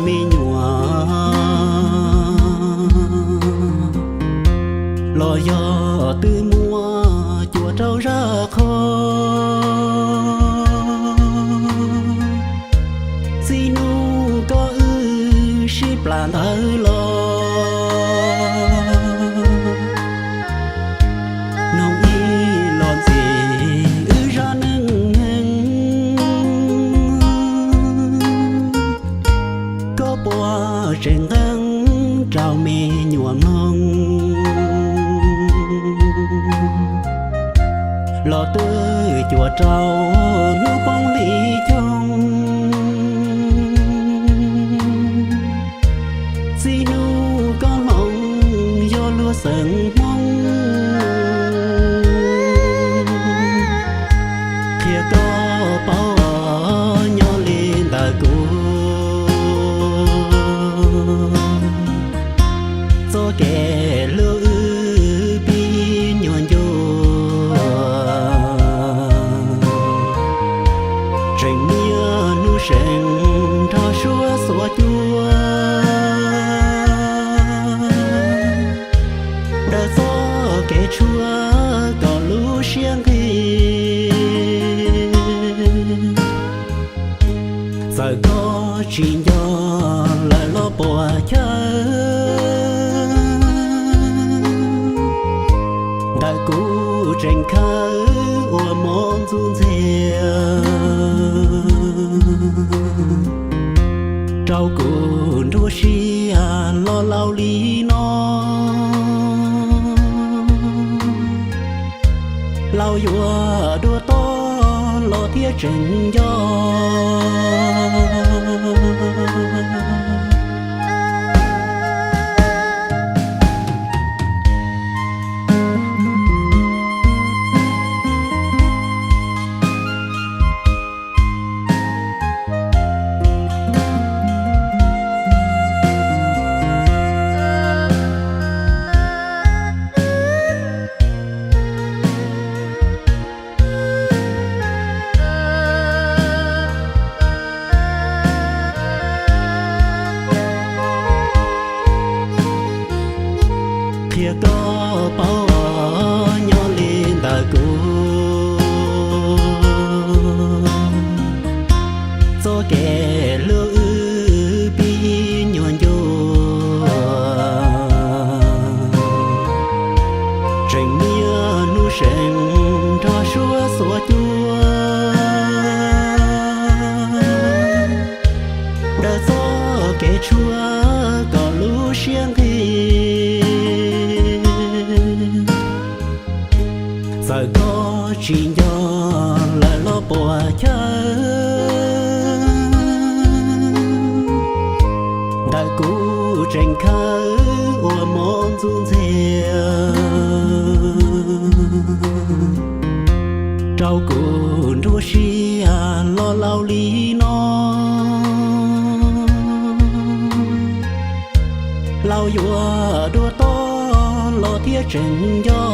me nyuam los yog twb muaj cua rau zaj qhov. Txij hnub koj wb sib plam ntawd los, noog ib los ntxim wb zaj neej neeg. Koj puas tseem nqeeb rau me nyuam mloog los twb cuag rau hnub poob hli coog. Txij hnub koj hloov yog luag xeem Hmoob, qhia koj paub nyob li ntawm kuv txoj kev hlub wb pib nyuag ncua. Tseem niaj hnub seev nrog suab xuav cua, daws txoj kev tshuav kom lub siab nqig. Txawm koj tsis nco lawm los puas chaw, ntawm kuv tseem khawb ua mov ntxuj ntxiag rau kuv nruab siab los laus li no. Laus yuav dua toj los thiaj tseem nco. Qhia koj paub nyob li ntawm kuv txoj kev hlub wb pib nyuag ncua. Tseem niaj hnub seev nrog suab xuav cua, daws txoj kev tshuav kom lub siab nqig. Txawm koj tsis nco lawm los puas chaw, ntawm kuv tseem khawb ua mov ntxuj ntxiag rau kuv nruab siab los laus li no. Laus yuav dua toj los thiaj tseem nco.